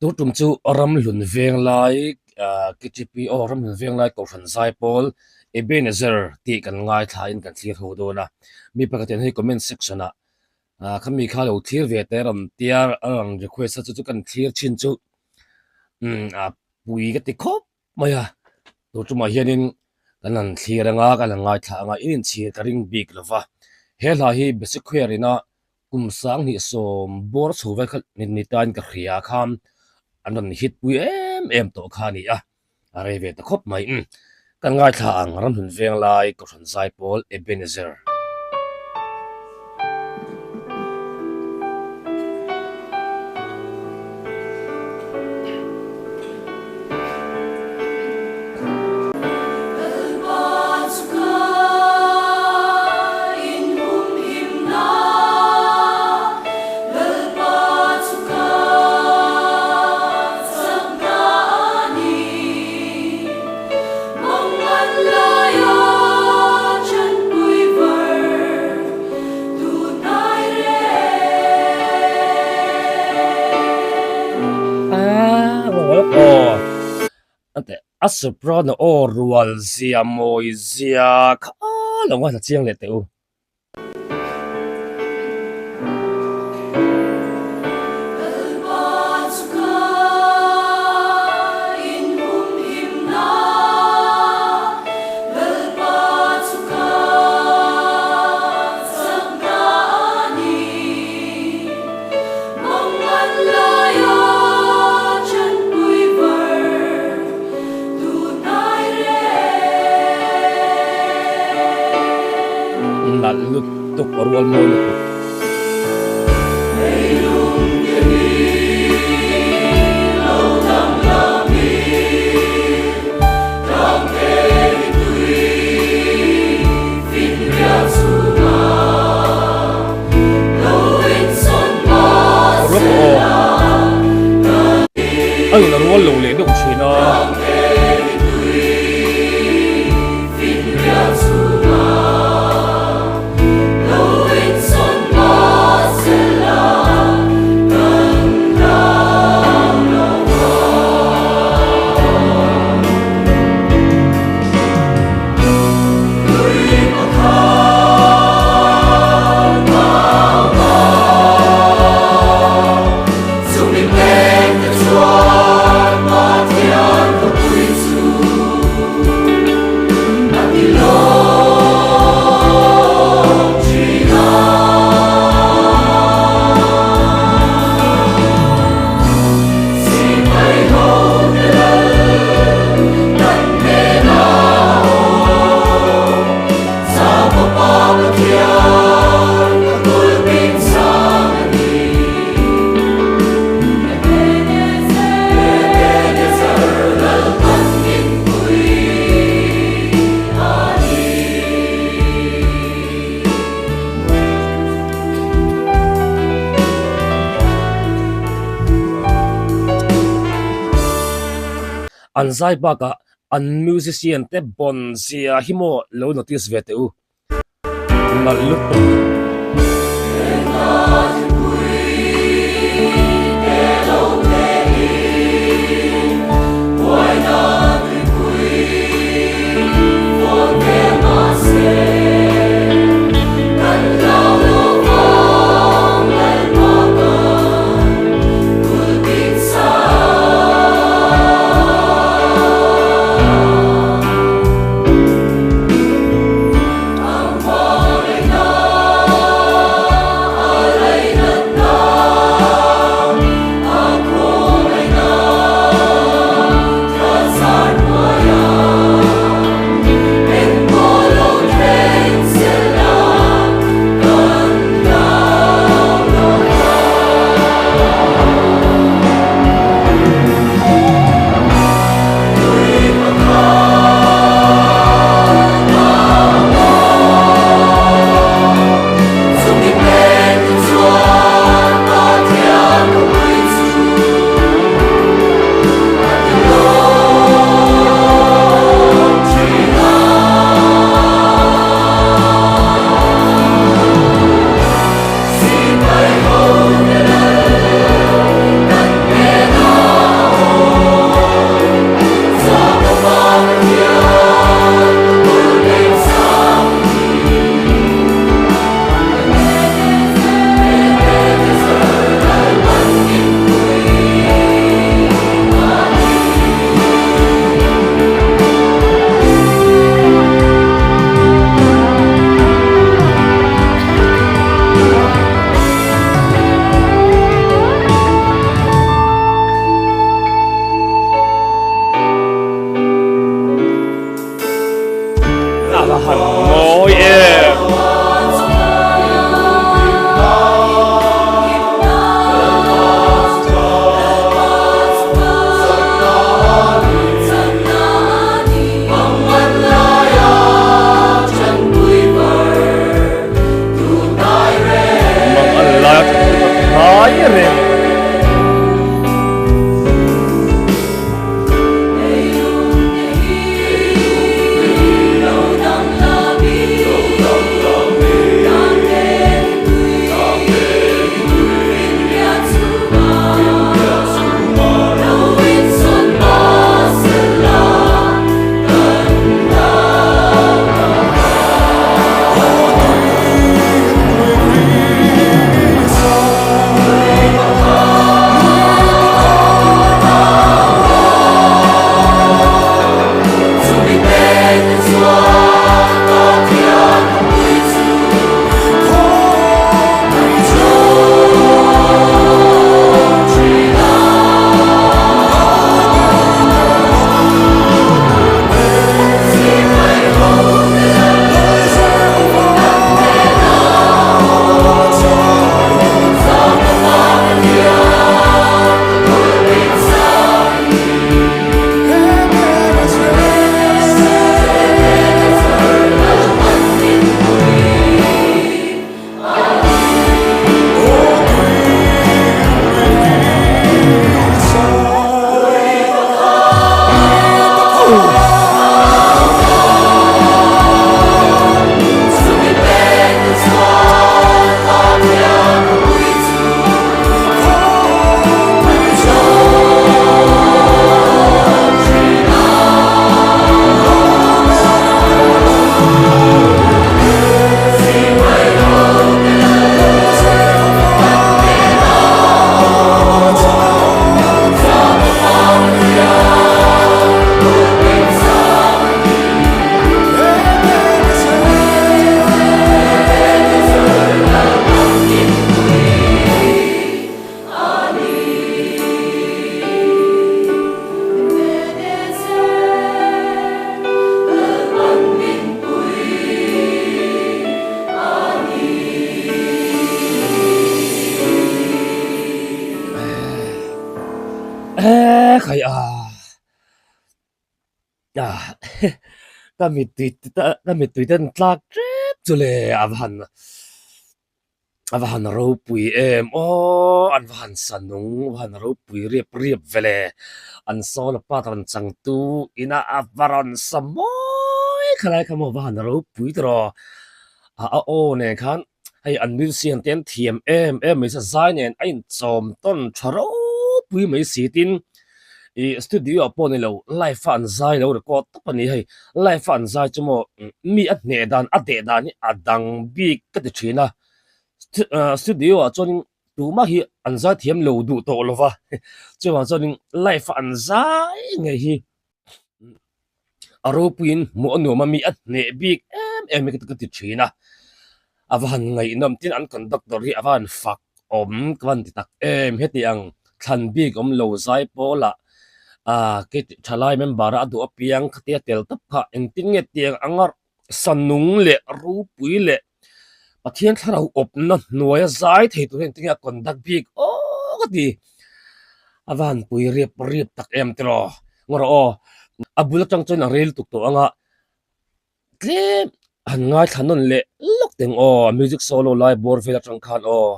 Tu tum chu Ramhlun Venglai ah KTP aw Ramhlun Venglai Kohhran Zaipawl Ebenezer tih kan ngaithlain kan thlir ho dawn a. Mi pakhat hian hei comment section ah ah khami kha lo thlir ve teh rawn tia a rawn request a chu chu kan thlir thin chu umm ah pui ka ti khawp mai a. Tu tumah hianin kan han thlir anga kan han ngaithla anga in inchhir ka ring bik lo va. He hla hi Basic Choir ina Kum 2010 bawr chho vel kha ni tain ka hria khan an rawn hit pui em em tawh kha a ni a, a rei ve ta khawp mai. Kan ngaithla ang Ramhlun Venglai Kohhran Zaipawl Ebenezer. A soprano aw rual zia mawi zia kha lo ngaithla chiang leh teh u. Nalh lutuk a rual mawi lutuk. A in a rual lo leh deuh thin a. An zai bakah an musician te bawn zia hi maw lo notice ve teh u. Nalh lutuk. E khai a ka mittui ka mittui ten tlak tep chu le a va han a va han ropui em aw an va han sa nung a va han ropui riap riap ve le an solo part rawn changtu ina a va rawn sa mawi khalai kha maw a va han ropui tawh a a aw nen khan hei an musician te an thiam em em mai se zai nen a inchawm tawn tha ropui mai si tin ih studio ah pawh ni lo live a an zai lo record tawp a ni hei live a an zai chu maw mi a hneh dan a deh dan hi a dang bik ka ti thin a studio ah chuanin tumah hi an zai thiam lo duh tawh lo va chuvang chuanin live a an zai ngei hi. A ropuiin hmuh a nuam a mi a hneh bik em em hi ka ti thin a, a va han ngaihnawm tin an conductor hi a va han fak awm ka va han ti tak em heti ang thlan bik awm lo zai pawlah ah thalai member a duh apiang khatia tel tawp kha engtin nge tiang anga sanung leh ropui leh Pathian thlarau awpna hnuaia zai thei tur hian engtin nge a conduct bik aw ka ti. A va han pui riap riap tak em tiraw ngaw rawh aw. A bul atang chuan a rel tuk tawh anga tlem han ngaithla nawn leh lawk teng aw a music solo lai bawr vel atang khan aw.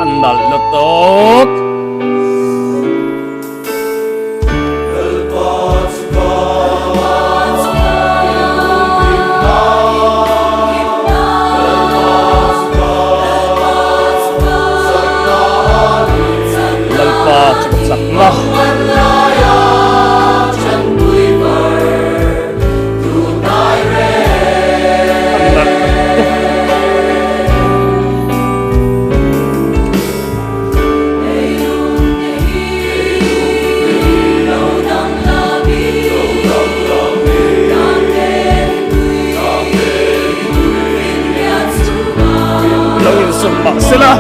A nalh lutuk. Lalpa chu ka chakna. Lo insawn mah sela.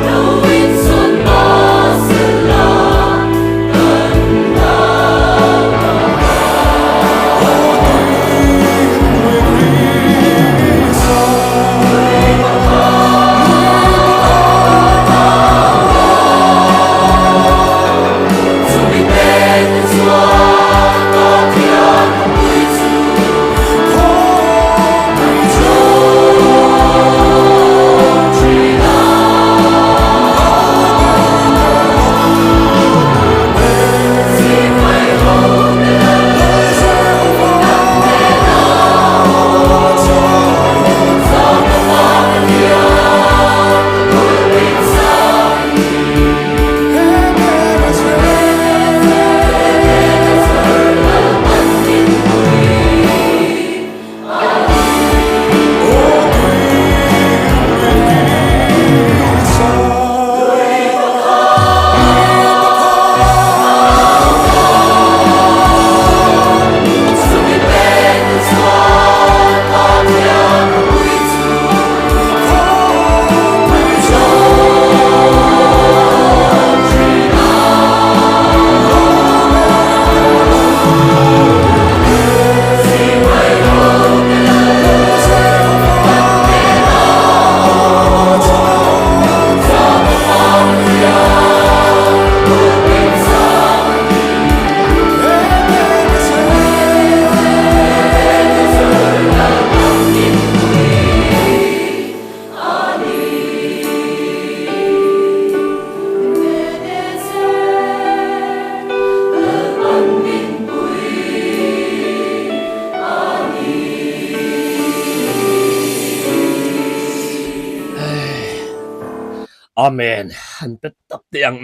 Amen han pe tawp teh ang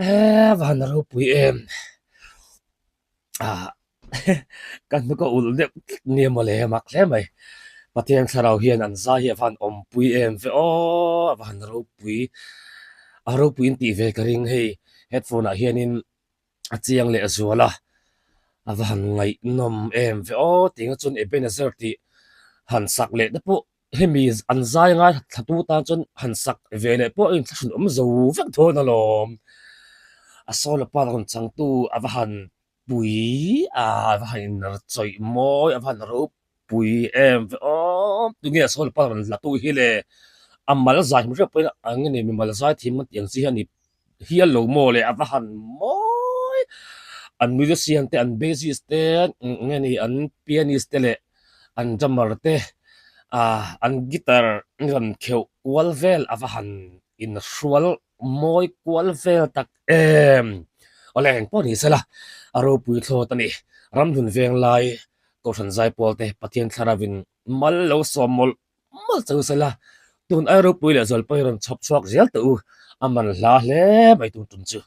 e van ropui em ah ka hnuk a ulh deuh tlat nia mawle mak hle mai Pathian thlarau hian an zai hi a van awmpui em ve aw a van ropui a ropui in tih ve ka ring hei headphone ah hianin a chiang leh zual a. A va han ngaihnawm em ve aw tih nga chuan Ebenezer tih han sak leh te pawh hemi an zai ngai thlatu tan chuan han sak ve leh pawh a inthlahrun awm zo vek dawn alawm. A solo part rawn changtu a va han pui a, a va han inchawih mawi, a va han ropui em ve aw. Tunge a solo part rawn la tu hi le? A mal zai hmu hrep pawhin a nge ni mimal zai thiam ang tih ang chi hi a ni. Hial lo maw le a va han mawi an musician te an bassist te nge ni an pianist te leh an drummer te ah an guitar rawn kheuh kual vel a va han inhrual mawi kual vel tak em awle engpawh ni sela a ropui thlawt a ni ramhlun veng lai kohhran zaipawl te Pathian thlarauin mal lo sawm mawlh mawlh chau sela, tun ai ropui leh zual pawh hi rawn chhawp chhuak zel teh u, a man hla hle mai tun tum chu.